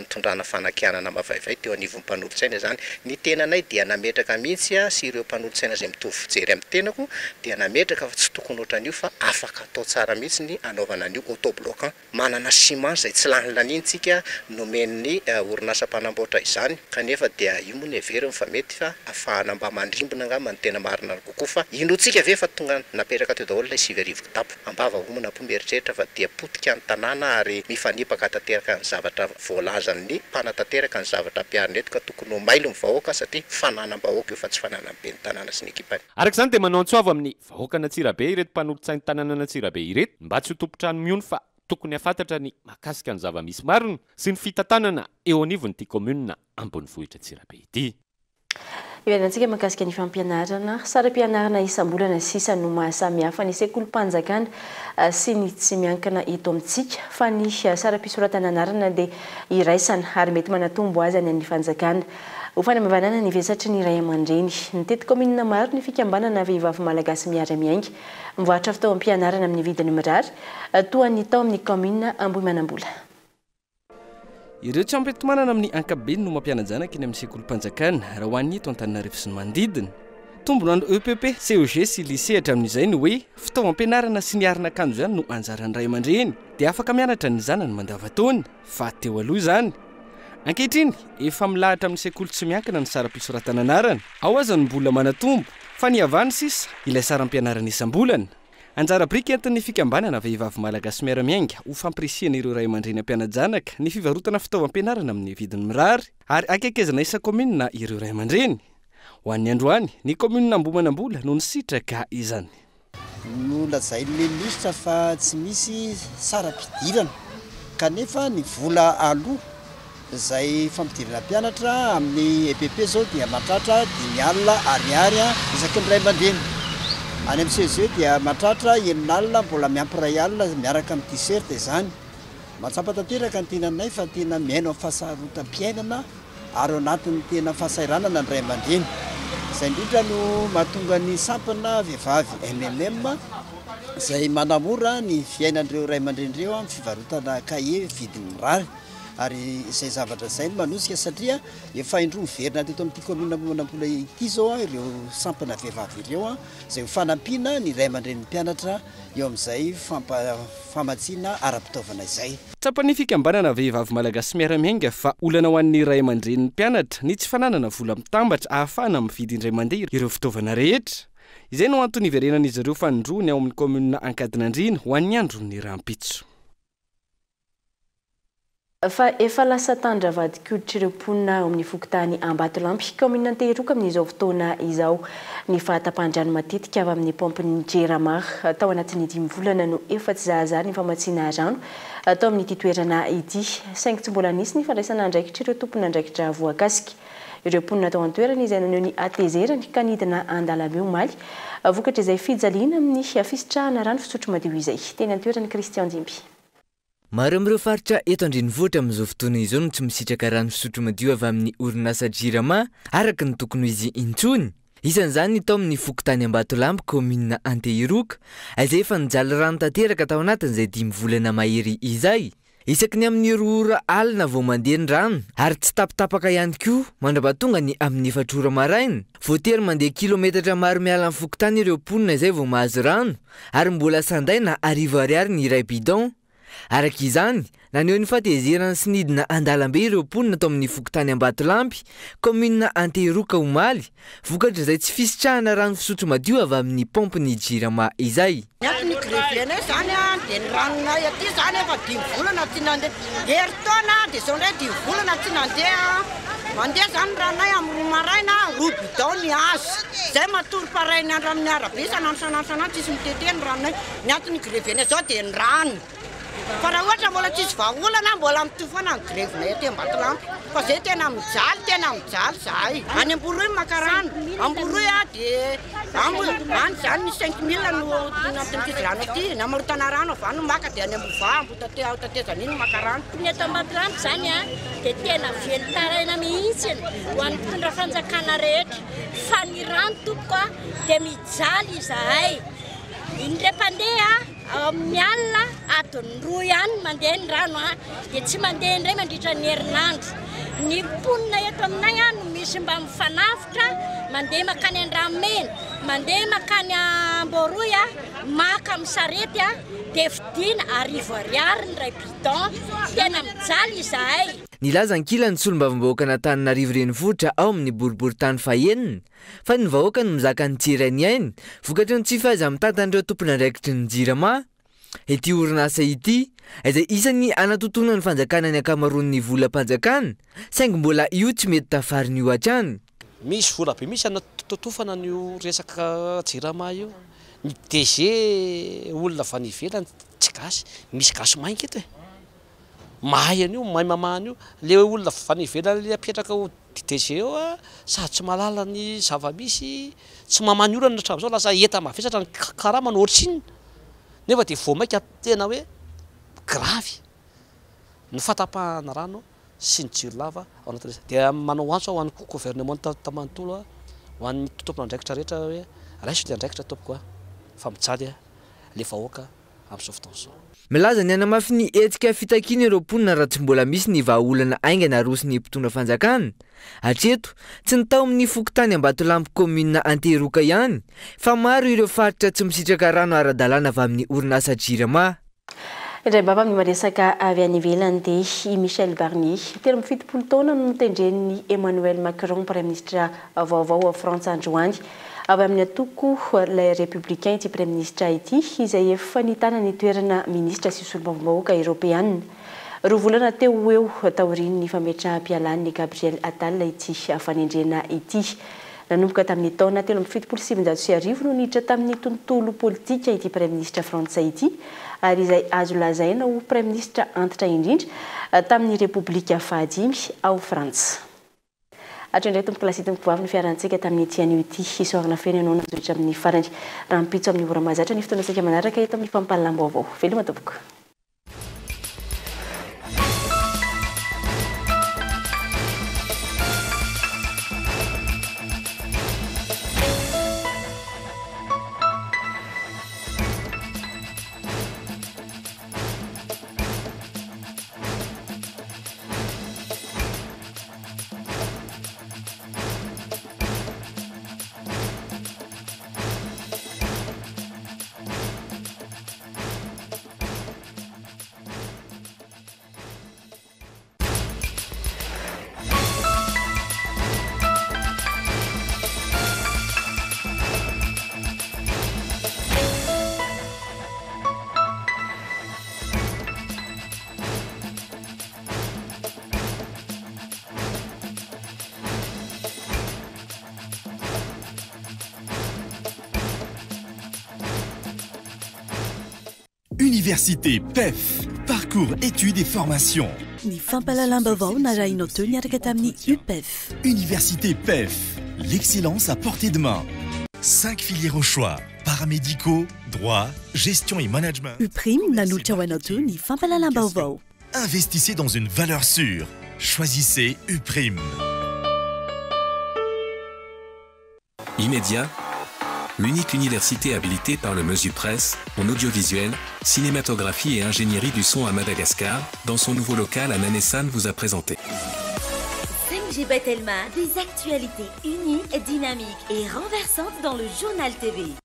nitondrana fanakianana mavaivay teo anivon'ny mpanolotsaina izany. Ny tenanay dia nametraka mihitsy sy ireo mpanolotsaina izay mitovy fijery amin'ny tenako dia nametraka fa tsy tokony ohatran'io fa afaka atao tsara mihitsy ny hanaovana an'io autobloquant. Manana ciment izay tsy lany laniana isika nomen'ny orinasa mpanamboatra izany kanefa dia io moa no heveriny fa mety fa afahana mba mandrimbona angamba ny tena marina kokoa fa inoantsika ve fa tonga napetraka teo daholo ilay 9000 kitapo ambava homana am-po mieritreritra fa dia potika ny tanàna ary mifanipaka tanteraka ny zavatra voalazan'ny mpanatanteraka ny zavatra ampiharina eto ka tokony ho mailo ny vahoaka satria fananam-bahoaka io fa tsy fananan'ny ben'ny tanàna sy ny ekipany. Araka izany dia manao antso avo amin'ny vahoakan'Antsirabe ireto mpanolotsain'ny tanànan'Antsirabe ireto mba tsy ho tompon-trano mihono fa. tokony hafantatra ny mahakasika ny zava-misy marina sy ny fitantanana eo anivon'ity kaominina ambonivohitra Antsirabe ity. Hiverenantsika mahakasika ny fampianarana. Saram-pianarana isam-bolana sisa no mahasamihafa ny sekolim-panjakana sy ny tsy miankina eto amintsika fa ny saram-pisoratana anarana dia iraisana ary mety manatombo azy any amin'ny fanjakana. Ho fanamavanana ny vesatry ny ray aman-dreny. Nitety kaominina maro ny fikambanana Vehivavy Malagasy Miara-Miainga. Mivarotra fitaovam-pianarana amin'ny vidiny mirary toa ny tao amin'ny kaominina Ambohimanambola. Ireo tsy ampy enti-manana amin'ny ankapobeny no mampiana-janaka eny amin'ny sekolim-panjakana, raha ho an'ny eto Antananarivo sy ny manodidina. Tombon'andro EPP, CEG sy Lycée hatramin'izay ny hoe fitaovam-pianarana sy ny arin'akanjo ihany no anjaran'ny ray aman-dreny dia afaka mianatra ny zanany mandavantaona, fa teo aloha izany. Ankehitriny, efa milahatra amin'ny sekoly tsy miankina ny saram-pisoratana anarana. Ao aza no mbola manatombo, fa ny havany sisa ilay saram-pianarana isam-bolana. Anjara biriky entin'ny fikambanana Vehivavy Malagasy Miara-Miainga ho fampirisihana ireo ray aman-dreny hampiana-janaka ny fivarotana fitaovam-pianarana amin'ny vidiny mirary ary akekezana isan-kaominina ireo ray aman-dreny. Ho an'ny androany, ny kaominina Ambohimanambola no nisitraka izany. Nolazain'ny minisitra fa tsy misy saram-pidirana kanefa ny vola aloa Izay fampidirana mpianatra amin'ny EPP izao dia mahatratra 50 ariary isaky ny ray aman-dreny. Any amin'ny CEG dia mahatratra 60 mbola miampy 1000 miaraka amin'ny t-shirt izany. Mahatsapa tanteraka ny tenanay fa tena miaina amin'ny fahasarotam-piainana ary ao anatin'ny tena fahasahiranana ny ray aman-dreny. Izay indrindra no mahatonga ny sampana vehivavy MMM izay manamora ny fiainan'ireo ray aman-dreny ireo amin'ny fivarotana kahie vidiny mirary. Ary izay zavatra izay no manosika satria efa indroa miverina teto amin'ity kaominina Ambohimanambola ity izao ireo sampana vehivavy ireo izay ho fanampiana ny ray aman-drenin'ny mpianatra eo amin'izay famatsiana ara-pitaovana izay. Tsapan'ny fikambanana Vehivavy Malagasy Miara-Miainga fa olana ho an'ny ray aman-drenin'ny mpianatra ny tsy fananana vola mitambatra ahafahana mividy indray mandeha ireo fitaovana rehetra. Izay no antony hiverenan'izy ireo fanindroany ao amin'ny kaominina Ankadinandriana ho an'ny andron'ny rahampitso. Fa efa lasa tandra vadin-koditr'ireo mponina ao amin'ny fokontany Ambatolampy, kaominina Antehiroka amin'izao fotoana izao ny fahatapahan-drano matetika avy amin'ny paompin'ny Jirama. Tao anatin'ny dimy volana no efa tsy zahazaha ny famatsiana rano tao amin'ity toerana ity, saingy tsy mbola nisy ny fandraisana andraikitr'ireo tompon'andraikitra voakasika. Ireo mponina tao an-toerana izay naneho ny hatezerany ka nidina an-dalambe omaly vokatr'izay fijaliana amin'ny fisitrahana rano fisotro madio izay. Teny an-toerana Christian Dimby. Maro amin'ireo faritra eto an-drenivohitra amin'izao fotoana izao no tsy misitraka rano fisotro madio avy amin'ny orinasa Jirama araka ny tokony ho izy intsony. Isan'izany ny tao amin'ny fokontany Ambatolampy, kaominina Antehiroka, izay efa nijaly rano tanteraka tao anatin'izay dimy volana mahery izay. Isaky ny amin'ny roa ora alina vao mandeha ny rano ary tsy tapitapaka ihany koa mandrapatonga ny amin'ny efatra ora maraina. Voatery mandeha kilometatra maro miala ny fokontany ireo mponina izay vao mahazo rano ary mbola sandaina 1000 ariary ny iray bidon. Araka izany, naneho ny fahatezerany sy nidina an-dalambe ireo mponina tao amin'ny fokontany Ambatolampy, kaominina Antehiroka omaly, vokatr'izay tsy fisitrahana rano fisotro madio avy amin'ny paompin'ny Jirama izay. Ny antony hi-grever-nay izany dia ny ranonay aty izany efa dimy volana tsy nandeha, herintaona dia izao indray dimy volana tsy nandeha, mandeha izany ny ranonay amin'ny roa maraina, roa bidon ny azo, izay matory pareil ny andro amin'ny arabe isan'andro isan'andro isan'andro tsisy mitete ny ranonay. Ny antony hi-grevenay zao dia ny rano. Fa raha ohatra mbola tsisy vahaolana mbola mitohy foana ny grevenay aty Ambatolampy. Fa zay tena mijaly, tena mijaly zahay. Any Amboroy maka rano. Amboroy a dia any zany ny 5000 no anton'ity rano aty. Ny amarotana rano avy any no maka dia any Ambohivaha, Ambohitatezana iny no maka rano. Ny eto Ambatolampy zany a dia tena velon-taraina mihitsy ho an'ny mpitondra fanjakana rehetra. Fa ny rano tompoko a dia mijaly izahay. Indray mpandeha amin'ny alina adiny roa ihany mandeha ny rano dia tsy mandeha indray mandritra ny herinandro. Ny mponina eto aminay no misy mba mifanavotra mandeha mankany Andranomena, mandeha mankany Amboroy, maka amin'ny sarety dia vidiana 1000 ariary ny iray bidon. Tena mijaly izahay. Nilaza ankilany ny solombavambahoakan'Antananarivo Renivohitra ao amin'ny boriborintany fahenina fa ny vahoaka no mizaka ny tsy iray ny ainy vokatry ny tsy fahaiza-mitantan'ireo tompon'andraikitry ny Jirama. Ity orinasa ity, izay isan'ny anatontolonan'ny fanjakana ny ankamaroan'ny volam-panjakana, saingy mbola io tsy mety tafarina io hatrany. Misy vola be mihitsy anatotofana an'io resaka Jirama io. Ny DG olona avy any ivelany tsy gasy, misy gasy mainka eto e! Mahay an'io, mahay mamaha an'io. Le olona avy any ivelany le apetraka ho DG eo a, sady tsy mahalala ny zava-misy, tsy mamaha ny olana hatramin'izao, lasa enta-mavesatra ny karamany ohatrinona, nefa dia vao mainka tena hoe gravy ny fahatapahana rano sy ny jiro lava ao anatin'ilay izy. Dia manao antso aho ho an'ny governemanta manontolo, ho an'ny tompon'andraikitra rehetra hoe raiso ilay andraikitra tompoko a, fa mijaly ilay vahoaka amin'izao fotoana izao. Milaza ny hanamafy ny hetsika fitakiana ireo mponina raha tsy mbola misy ny vahaolana haingana aroson'ny mpitondra fanjakana. Hatreto, tsy ny tao amin'ny fokontany Ambatolampy kaominina Antehiroka ihany fa maro ireo faritra tsy misitraka rano ara-dalàna avy amin'ny orinasa Jirama. Indray baba amin'ny maresaka avy any ivelany dia i Michel Barnier, 73 taona no notendren'i Emmanuel Macron praiminisitra vaovao ao Frantsa androany. Avy amin'ny antoko Les Républicains ity praiminisitra ity izay efa nitana ny toerana minisitra sy solombavambahoaka eoropeanina. Roa volana teo ho eo taorian'ny fametraham-pialan'i Gabriel Attal ity fanendrena ity. Nanomboka tamin'ny taona 1973 no niditra tamin'ny tontolo politika ity praiminisitra frantsay ity ary izay azo lazaina ho praiminisitra antitra indrindra tamin'ny Repoblika fahadimy ao Frantsa. Hatreo indray tompokolahy sy tompokovavy ny fiarahantsika tamin'ity anio ity. Isaorana feno ianao nanjohy hatramin'ny farany. Rahampitso amin'ny ora mahazatra ny fotoanantsika manaraka eto amin'ny fampahalalam-baovao. Veloma tompoko. Université PEF, parcours études et formation. Ny fampahalalam-baovao narahinao teo niaraka tamin'ny UPEF. Université PEF, l'excellence à portée de main. Cinq filières au choix, paramédicaux, droit, gestion et management. UPRIM nanolotra ho anao teo ny fampahalalam-baovao. Investissez dans une valeur sûre. Choisissez UPRIM. Immédiat, l'unique université habilitée par le Mesupresse en audiovisuel, cinématographie et ingénierie du son à Madagascar, dans son nouveau local à Nanessan vous a présenté. 5G by Telma, des actualités uniques, dynamiques et renversantes dans le journal TV.